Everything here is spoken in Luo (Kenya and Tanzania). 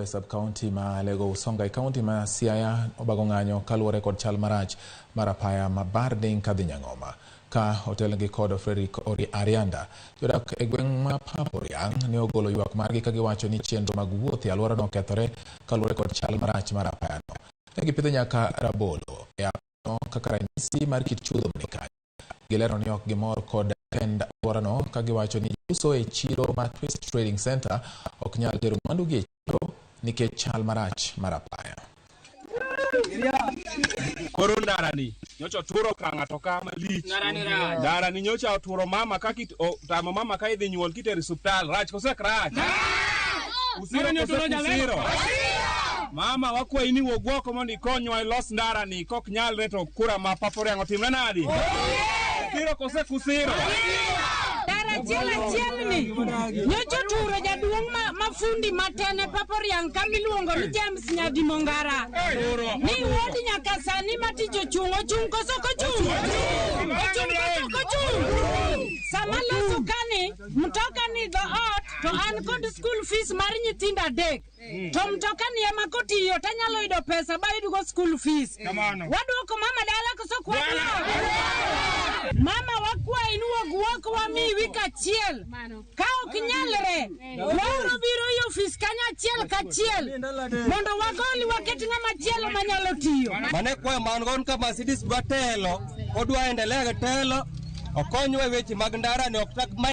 E sub county ma Alego Usonga e county ma Siaya obago ng'anyo kaluwore kod chal marach mar apaya ma Barding kadhi Nyang'oma ka otelnegi kod Frederick Arianda. Jodak e gweng' ma Paporiang' ne ogolo ywak margi ka giwacho ni chenro mag wuoth e alworano okethore kaluwore kod chal marach mar apayano. Ne gipidho nyaka rabolo e apayano kaka ranyisi mar kit chuodho mani kanyo. Gilero ni ok gimor kod tend alworano ka giwacho ni jouso e chiro ma Twist Trading Center ok nyal tero mwandugi e chiro nikech chal marach mar apaya. Koro ndarani nyocha oturo ka ng'ato ka malich. Ndarani nyocha oturo mama ka kit otamo mama ka idhi nyuol kitero e osiptal. Rach kose ok rach? Usiro kose ok usiro? Mama wakwayi ni wuog oko mondo ikonywa ilos ndarani kok nyalre to kura ma Papa Oriang' otimre nadi? Usiro kose ok usiro? Ndara achiel achiel ni nyocha oturo jaduong' ma fundi matene Papa Oriang' kama iluongo ni James Nyadimongara ni wuod nyaka sani ma tich ochung' ochung' koso ok ochung'? Ochung' koso ok ochung'? Sama loso kani mtoka ni dho ot to an kod school fees mar nyithindo adek to mtoka ni ema kotiyo tanyalo yudo pesa bayudgo school fees. Waduoko mama dala koso ok waduoko? Mama wakwayi ni wuog oko wamiyi wik achiel. Ka ok nyalre, wabiro biro e ofis kanyo achiel kachiel mondo wagoli waket ng'ama chielo manyalo tiyo. Mane kwayo man go ka Mercedes dwa telo, odwa endelea gi telo, okonywa e weche mag ndara ni ok tak.